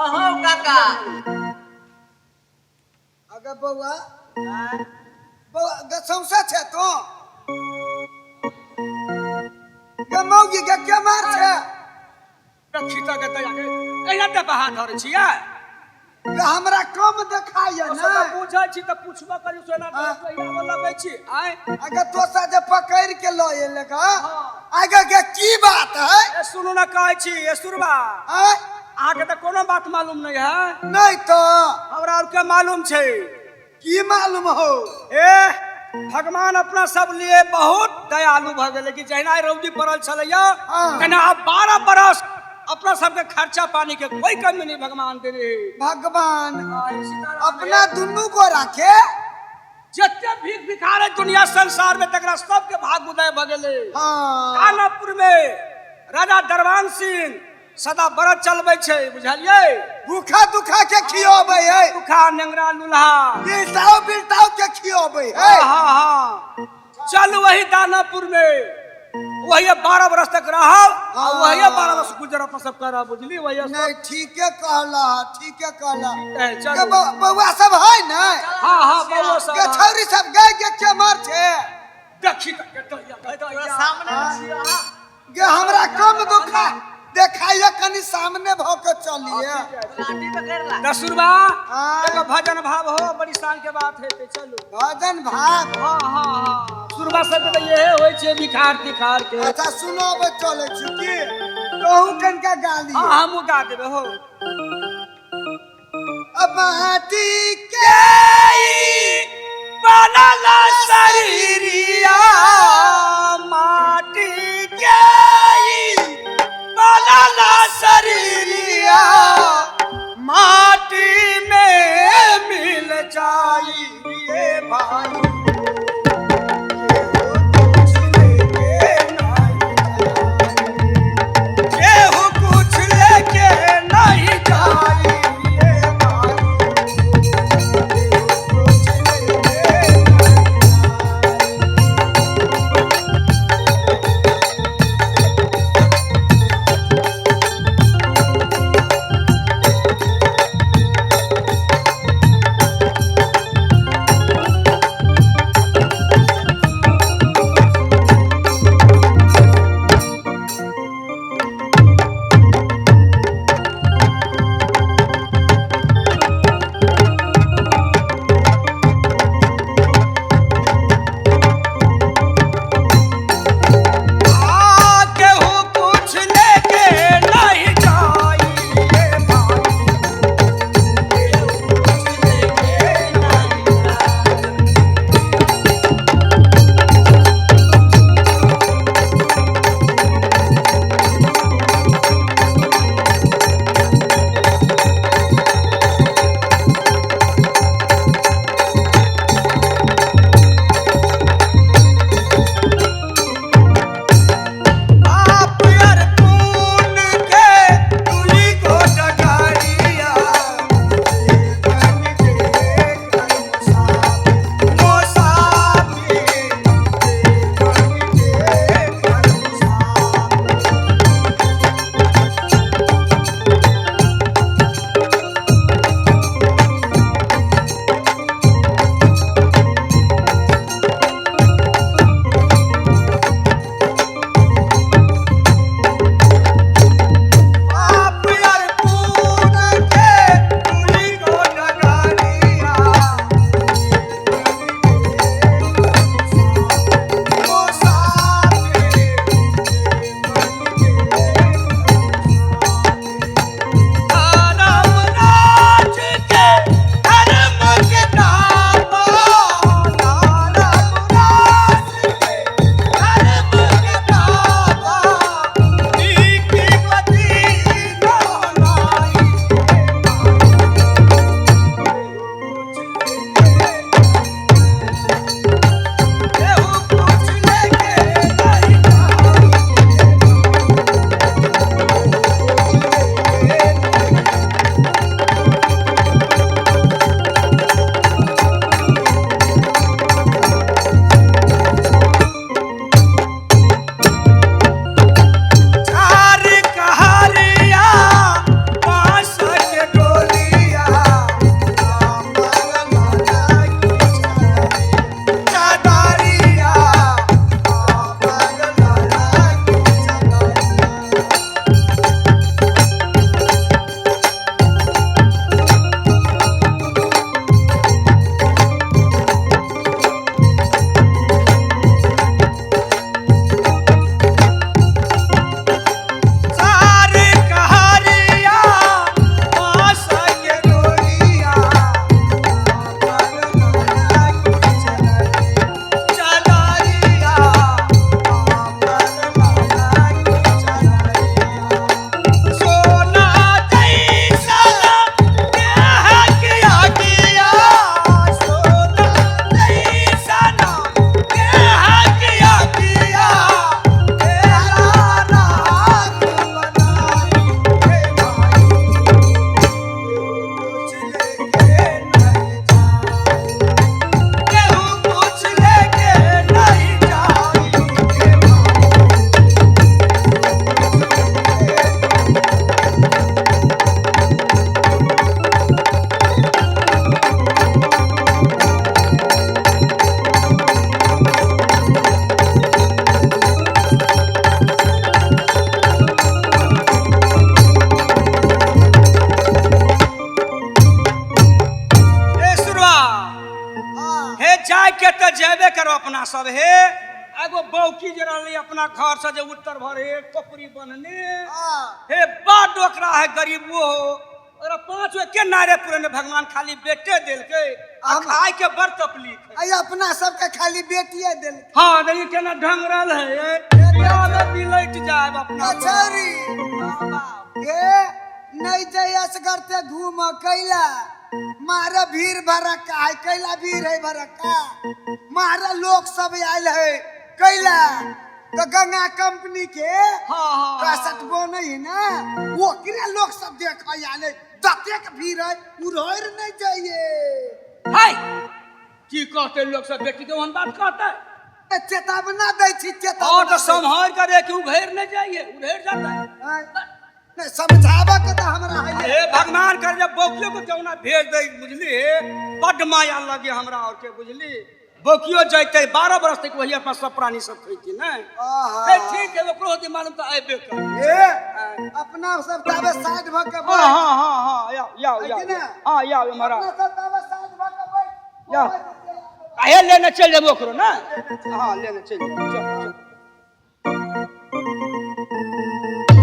हो काका। अगर बौआ बौआ गसौसा छै तो गे मौगी गे के मार छै? देखी तऽ गे तैया के एहिना तऽ बहा धरै छियै। गे हमरा कम देखाइए ओ ने। सब बुझै छी तऽ पुछबो करी सोना। हाँ। आबऽ लगै छी आँय। अगर तोसा जे पकड़ के लऽ एले गा। हाँ। आगे गे की बात है? ए सुनू ने, कहै छी ए सुरबा। आय। अहाँके तऽ कोनो बात मालूम नहि है। नहीं तो। हमरा आरके मालूम छै। की मालूम हो? ए भगवान अपना सब लिए बहुत दयालु भऽ गेलै कि जहिना रौदी पड़ल छलैया हाँ। तेना आब 12 बरस अपना सबके खर्चा पानी के कोई कमी नहीं भगवान देने है। भगवान सीताराम। अपना दुनू को राखे। जते भीख भिखार है दुनिया संसार में तकरा सबके भाग उदय भऽ गेलै। हाँ। कानापुर में राजा दरवान सिंह सदा व्रत चलबै छै, बुझलियै? भूखा दुखा के खियोबै है। दुखा नेंगरा लुल्हा बिलटाओ बिलटाओ के खियोबै है। हाँ हाँ, चल वही दानापुर में वही 12 बरस तक रहब आ वही 12 बरस गुजर अपन सब करब, बुझली? वही सब। नहीं, ठीके कहला, ठीके कहला। ए, चलू। के बौआ सब है ने? हाँ हाँ, बउआ सब। के छौरी सब गए गे के मार छै? देखी तऽ के तैया, के तोरा तैया। सामने मे छियै अहाँ। गे हमरा कम दुखा देखाइए, कनि सामने भ के चलिए। लाठी पकड़ ला। दसुरबा। हाँ। एगो भजन भाव हो, बड़ी शान के बात है ते चलू। भजन भाव? हाँ हाँ हाँ, सुरबा सबके तऽ इहे होइ छै बिखार तिखार के। अच्छा सुनाबै चलै छी की कहू कनिका गाली। हाँ, हमहूँ गा देबै हो। अब माटी के बनल शरीरिया, माटी के बनल शरीरिया, माटी में मिल जाई रे भाई, केहू कुछ लेके नहीं जाई रे भाई, केहू कुछ लेके नहीं जाई। जाय के तऽ जेबे करो अपना सब। हे एगो बौकी जे रहलै अपना घर से जे उत्तर भर हे टोकरी बनने, हे बड ओकरा है गरीब वो हो, ओकरा 5 गो के नारे पुरने भगवान खाली बेटे देलकै आ खाय के बड़ तकलीफ है। आई अपना सबके खाली बेटिए देलकै। हाँ देखिए केना ढंग रहल है, बियाह में बिलट जाए अपना। छौरी ए नहीं जयस करते घूम कैला मारा भीड़ भड़का है, कैला भीड़ है भड़का, मारा लोग सब आयल है कैला तो गंगा कंपनी के हाँ कैसेट बनै है ना, ओकरे लोग सब देख आयल है, ततेक भीड़ है उड़र नहीं जाइए। हाय की कहते लोग सब बेटी के ओहन बात कहते? चेतावना दै छी, चेतावना और तो संभाल कर कि उघेर नहीं जाइए, उघेर जाता है। नहीं समझावा के तो हमरा है। हे भगवान कर जब बौकियो को क्यों ना भेज दे बुझली, बड माया लगे हमरा और के बुझली। बौकियो जैते 12 बरस तक वही अपना सब प्राणी सब खैती ना। ठीक है ओकरो होती मालूम तो आबे कर। ए अपना सब ताबे साइड भ के बैठ। हां हां हां हां याओ याओ याओ हां याओ हमारा अपना सब ताबे साइड भ के बैठ। याओ काहे लेने चल जेबो ओकरो ना। हां लेने चल जेबो, चल चल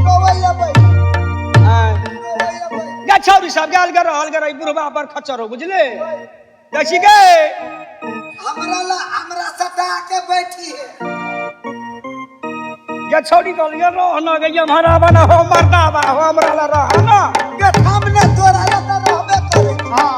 गोवैया बैठ। हां गोवैया बैठ। गा छौरी सब गाल गर रहल गर बुढ़बा पर खच्चर हो बुझले। देखी गे हमरा ला हमरा सटा के बैठी है। गे छौरी कहल गे रह न गे हमारा बना हो मर्दा बा हो हमरा ला रह ना गे सामने तोरा ला त रहबे करे। हां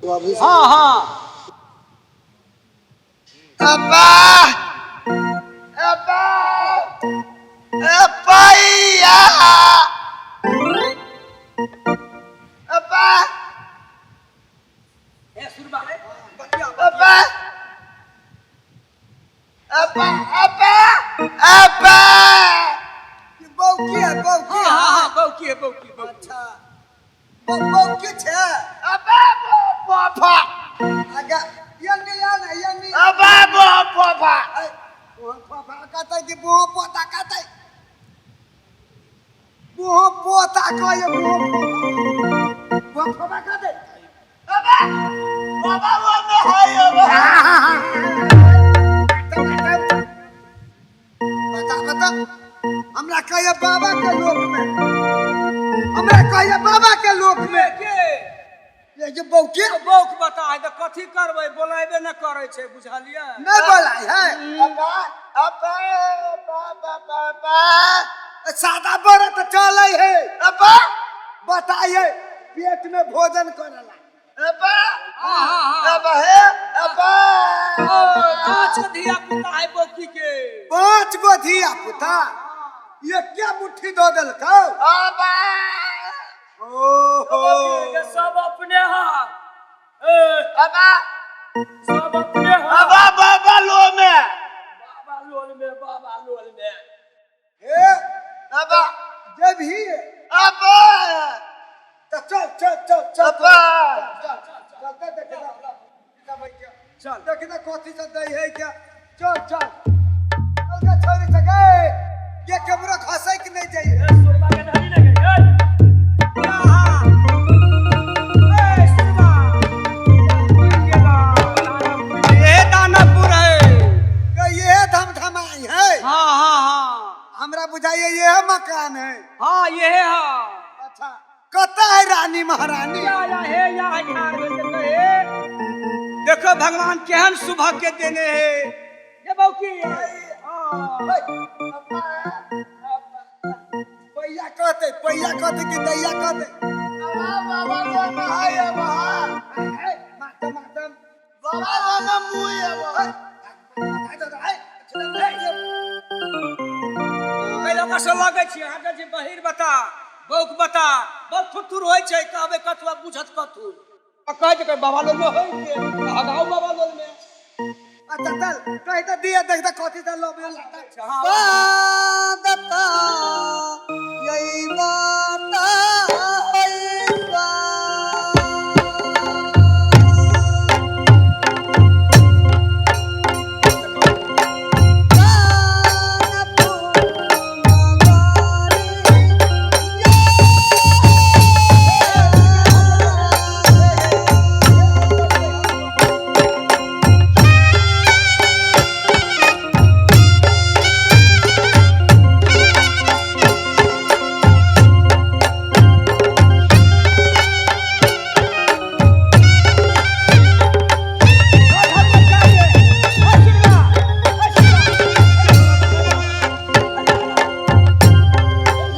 बौकी हाँ हाँ अब्बा अब्बा अब्बा अब्बा ए सुरबा अब्बा अब्बा अब्बा अब्बा बौकी है बौकी। हाँ हाँ बौकी है बौकी बौकी। अच्छा बौकी छे अब्बा बाबा आगा ये नहीं आना ये नहीं। अब्बा बाबा बाबा कहता कि बुहो पोता कहता बुहो पोता कहे बुहो बुहो बाबा कहते अब्बा बाबा वो में है अब्बा। बता बता हमरा कहिए बाबा के लोक में, हमरा कहिए बाबा के लोक में के ये जे बौकी बौक बता है त कथी करबै बोलाबे न करै छै बुझलियै। नहीं बोलाय है। अब्बा अब्बा बाबा बाबा सादा व्रत चलै है। अब्बा बताइए पेट में भोजन करला। अब्बा हां हां अब्बा है अब्बा। 5 गो धिया पुता है बौकी के। 5 गो धिया पुता ये क्या मुट्ठी दो देलकौ? अब्बा ओहो सब अपने हाथ अब्बा सब अपने हाथ। अब्बा बाबा लो में बाबा लोल में बाबा लोल में हे अब्बा जब ही अब्बा तो चल चल चल चल अब्बा चल चल चल देख चल देख ना कथी से दै है क्या। चल चल अलगा छोरी सके ये कैमरा खसै के नहीं जाइए। सुरबा के धरी न गई ए सुरबा ये दानापुर है के ये धमधमाई है। हाँ हाँ हाँ हमरा बुझाइए ये मकान है। हाँ ये है। अच्छा कता है रानी महारानी? या या हे या है ठाड़ भेल हे। देखो भगवान केहन सुभग के देने है ये बौकी। पैया कहते पैया कहते कि दैया कहते? बाबा बाबा लो में है अब्बा मातम मातम बाबा लो में मुई अब्बा। पहिले ओकरा से लगै छी अहाँ जाइ छी बहिर बता बौक बता बड़ थुथुर होइ छै, कहबै कथु आ बुझत कथु। आ कहै छै बाबा लोल में होइ छै, हगाउ बाबा लोल में। अच्छा चल, कहि तऽ दिअ, देख तऽ कथी तऽ लबे लगता। हाँ। सादता यही बात होइबा।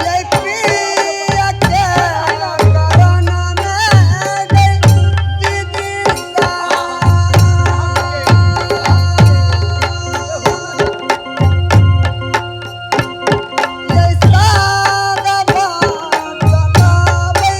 ये प्रिया के करण में गई दीदी सा। ये सादा भात चलाबै।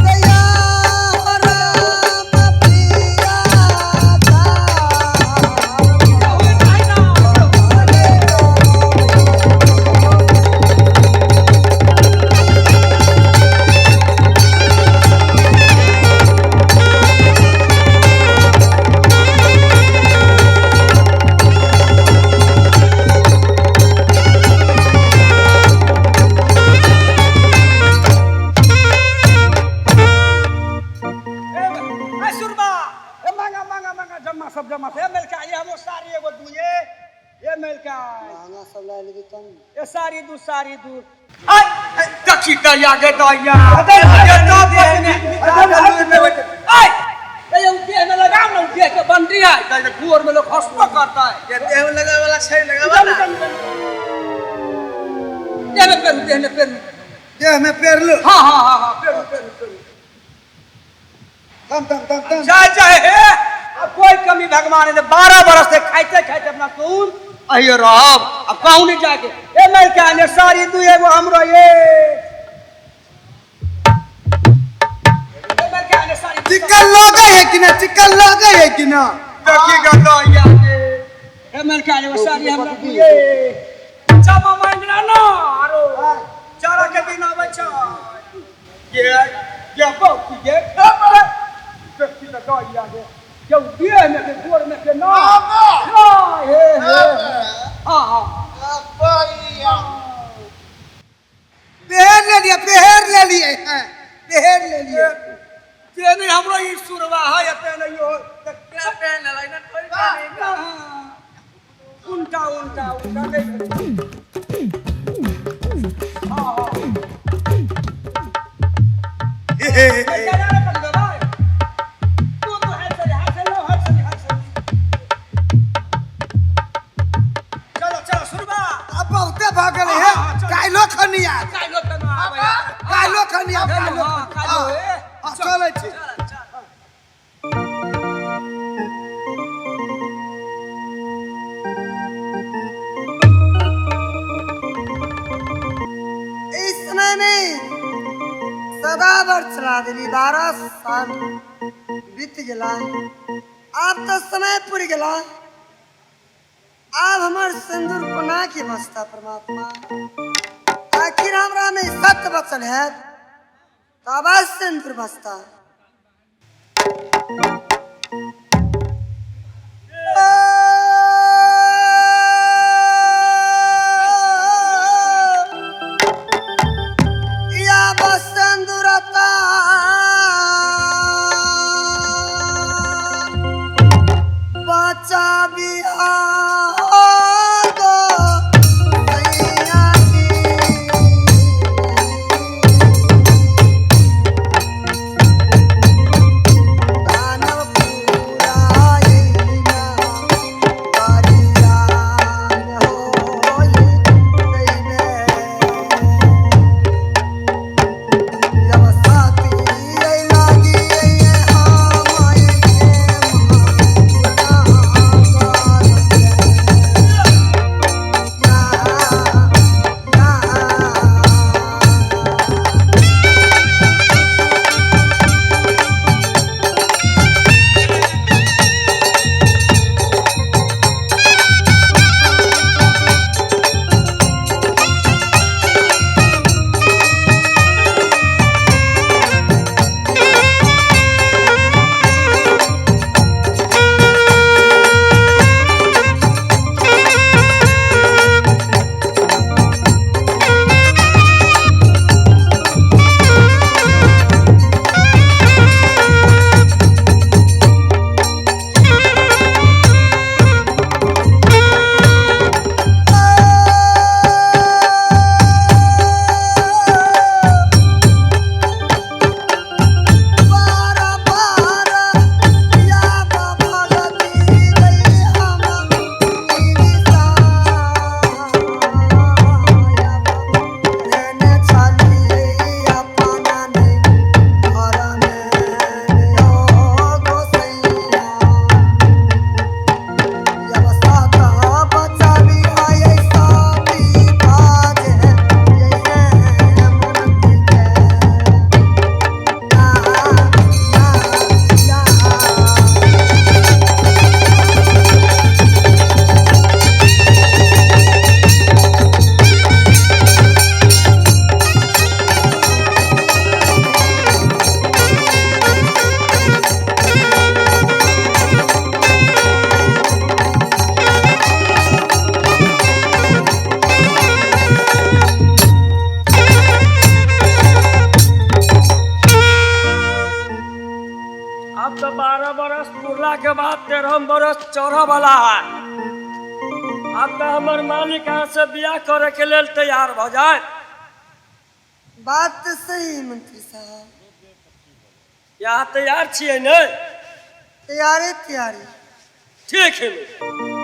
गया राम प्रिया का। ए सुरबा, ए मांगा मांगा मांगा, जम्मा सब जम्मा ए मेलका, ये हमो साड़ी एगो दुए ए मेलका। महंगा सब ला लेबी तब। ए साड़ी दू, साड़ी दू। आय दक्षी दया गे दया आय, ए ये देह में लगाओ ना, देह के बंडी है त गोर में लोग हंसबो करता है। ये देह में लगावे वाला छै, लगावा ना। देह में पेरू, देह में पेरू। देह में पेरलू। हाँ हाँ हाँ हाँ, पेरू पेरू पेरू। तम तम तम तम। चाहे चाहे हे, अब कोई कमी भगवान ने 12 बरस से खाइते खाइते अपना सुन अहियो रहब, अब कहूँ नहीं जाके। ए मेलका ने साड़ी दू एगो हमरो ये। ए मेलका ने साड़ी दू। चिकन लगे है कि ना, चिकन लगे है कि ना? देखी गदइया के। ए मेलका ने साड़ी हमरा दिए। जमा मांगना ना आरो चारा के दिन आबै छै। ये ये बहु ये देखी गदइया के। ये देह में के गोर में के ना। ना हे हे। हाँ हाँ। पेहर ले लिए, पेहर ले लिए हैं, पेहर ले लिए। तेने हमरो ई सुरवा है, तेने यो क्या पहन लेलै ना थोड़ी पहने का। उल्टा उल्टा उल्टा नहीं। हाँ हाँ। ये क्या रे पकड़ भाई? तू तो हाथ से, हाथ से लो, हाथ से, हाथ से। चलो चलो सुरवा। अब बहुते भागल है। काल्हो खनिया, काइलो तना आबै। काल्हो खनिया, काल्हो। हाँ, काल्हो, ए। हाँ, चलै छी। चल चल। इस समय में सदा वर्ष चला देली, 12 साल बीत गेला। आब तो समय पुर गेला। आब हमर सिंदूर कोना के बचता परमात्मा? आखिर हमरा में सत्य बचल है तब सिंदूर बचता। या बसंदुरता बचा बिहार गो सैया जी। दान बरस पुरला के बाद 13 बरस चढ़ऽ वाला है। आब तऽ हमर मालिक अहाँ से बियाह करे के लेल तैयार भऽ जाए। बात तऽ सही मंत्री साहब। यहाँ तैयार छियै ने? तैयारे तैयारी। ठीक है।